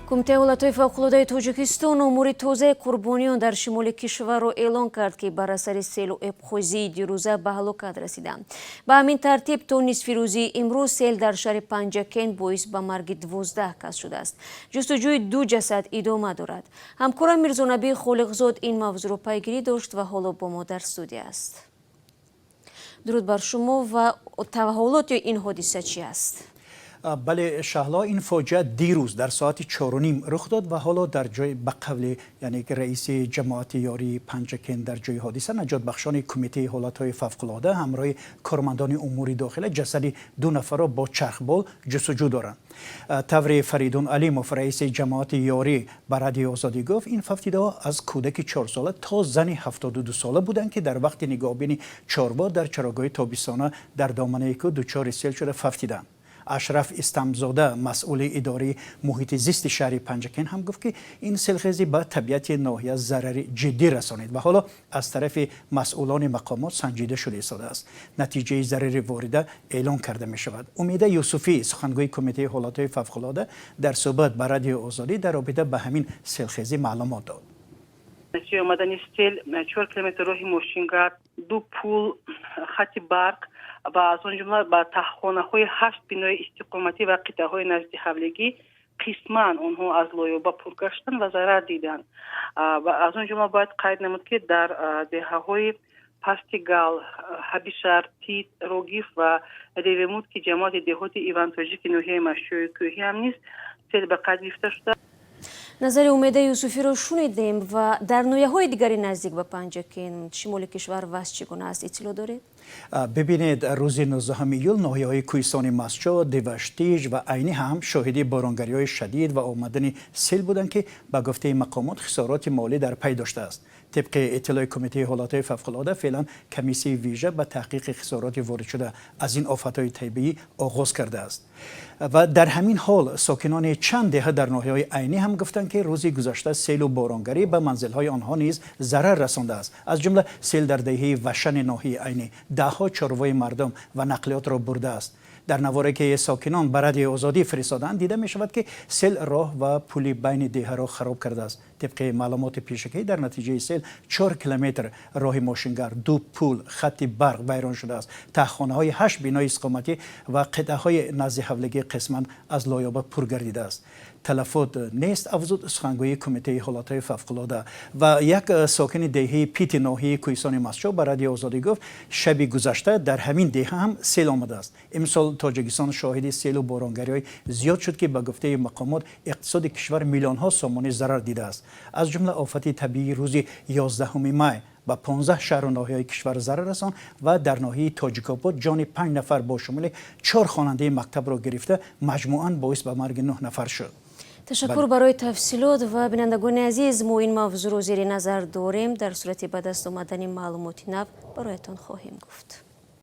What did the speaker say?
Кумитаи ҳолатҳои фавқулодаи Тоҷикистон омори тозаи қурбониён дар шимоли кишварро эълон кард, ки бар асари селу обхезии дирӯза ба ҳалокат расиданд. Ба ҳамин тартиб, то нисфирӯзии имрӯз сел дар шаҳри Панҷакент боис ба марги 12 кас шудааст. Ҷустуҷӯи ду ҷасад идома дорад. Ҳамкорам Мирзонабӣ Холиқзод ин мавзӯъро пайгирӣ дошт ва ҳоло бо мо дар студия аст. Дуруд бар шумо, ва таҳаввулоти ин ҳодиса чӣ аст? Бале, Шаҳло, ин фоҷиа дирӯз дар соати 4:30 рух дод ва ҳоло дар ҷои, ба қавли, яъне раиси ҷамоати Ёрии Панҷакент, дар ҷои ҳодиса наҷотбахшони Кумитаи ҳолатҳои фавқулода ҳамроҳи кормандони умури дохила ҷасади ду нафарро бо чархбол ҷустуҷӯ доранд. Тавре Фаридун Алимов, раиси ҷамоати Ёрӣ, ба Радиои Озодӣ гуфт, ин фавтидаҳо аз кӯдаки 4сола то зани 72сола буданд, ки дар вақти нигоҳбини чорво дар чарогоҳи тобистона дар доманаи кӯҳ дучори сел шуда фавтиданд. Ашраф Истамзода, масъули идораи муҳити зисти шаҳри Панҷакент, ҳам гуфт, ки ин селхезӣ ба табиати ноҳия зарари ҷиддӣ расонид ва ҳоло аз тарафи масъулони мақомот санҷида шуда истодааст. Натиҷаи зарари ворида эълон карда мешавад. Умеда Юсуфӣ, сухангӯи Кумитаи ҳолатҳои фавқулода, дар суҳбат ба Радиои Озодӣ дар робита ба ҳамин селхезӣ маълумот дод. Натиҷаи омадани сел 4 километр роҳи мошингард, ду пул, хати барқ ва аз он ҷумла ба таҳхонаҳои ҳашт бинои истиқоматӣ ва қитъаҳои назди ҳавлигӣ қисман онҳо аз лоёба пур гаштанд ва зарар диданд. Ва аз он ҷумла бояд қайд намуд, ки дар деҳаҳои Пастигал, Ҳабишар, Тит, Рогиф ва Ревемуд, ки ҷамоати деҳоти Ивантоҷики ноҳияи Мастчои Кӯҳӣ, ҳам низ сел ба қайд гирифта шуда. Назари Умеда Юсуфиро шунидем. Ва дар ноҳияҳои дигари наздик ба Панҷакент, шимоли кишвар, вазъ чӣ гуна аст, иттилоъ доред? Бибинед, рӯзи 19 июл ноҳияҳои кӯҳистони Мастчо, Деваштич ва Айнӣ ҳам шоҳиди боронгариҳои шадид ва омадани сел буданд, ки ба гуфтаи мақомот хисороти молӣ дар пай доштааст. Тибқи иттилои Кумитаи ҳолатҳои фавқулода, феълан комиссияи вижа ба таҳқиқи хисороти воридшуда аз ин офатҳои табиӣ оғоз кардааст. Ва дар ҳамин ҳол сокинони чанд деҳа дар ноҳияҳои Айнӣ ҳам гуфтанд, ки рӯзи гузашта селу боронгарӣ ба манзилҳои онҳо низ зарар расондааст. Аз ҷумла сел дар деҳаи Вашани ноҳияи Айнӣ даҳҳо чорвои мардум ва нақлиётро бурдааст. Дар наворе, ки сокинон ба Радиои Озодӣ фиристоданд, дида мешавад, ки сел роҳ ва пули байни деҳаро хароб кардааст. Тибқи маълумоти пешакӣ, дар натиҷаи сел 4 километр роҳи мошингард, ду пул, хатти барқ вайрон шудааст. Таҳхонаҳои ҳашт бинои истиқоматӣ ва қитъаҳои назди ҳавлигӣ қисман аз лоёба пур гардидааст. Талафот нест, афзуд сухангӯи Кумитаи ҳолатҳои фавқулода. Ва як сокини деҳаи Пити ноҳияи кӯҳистони Мастчо ба Радиои Озодӣ гуфт, шаби гузашта дар ҳамин деҳа ҳам сел омадааст. Имсол Тоҷикистон шоҳиди селу боронгариҳои зиёд шуд, ки ба гуфтаи мақомот иқтисоди кишвар миллионҳо сомонӣ зарар дидааст. Аз ҷумла офати табиии рӯзи 11 май ба 15 шаҳру ноҳияҳои кишвар зарар расон ва дар ноҳияи Тоҷикобод ҷони панҷ нафар, бо шумули чор хонандаи мактабро гирифта, маҷмӯан боис ба марги нӯҳ нафар шуд. Ташаккур барои тафсилот. Ва бинандагони азиз, мо ин мавзӯъро зери назар дорем. Дар сурати ба даст омадани маълумоти нав бароятон хоҳем гуфт.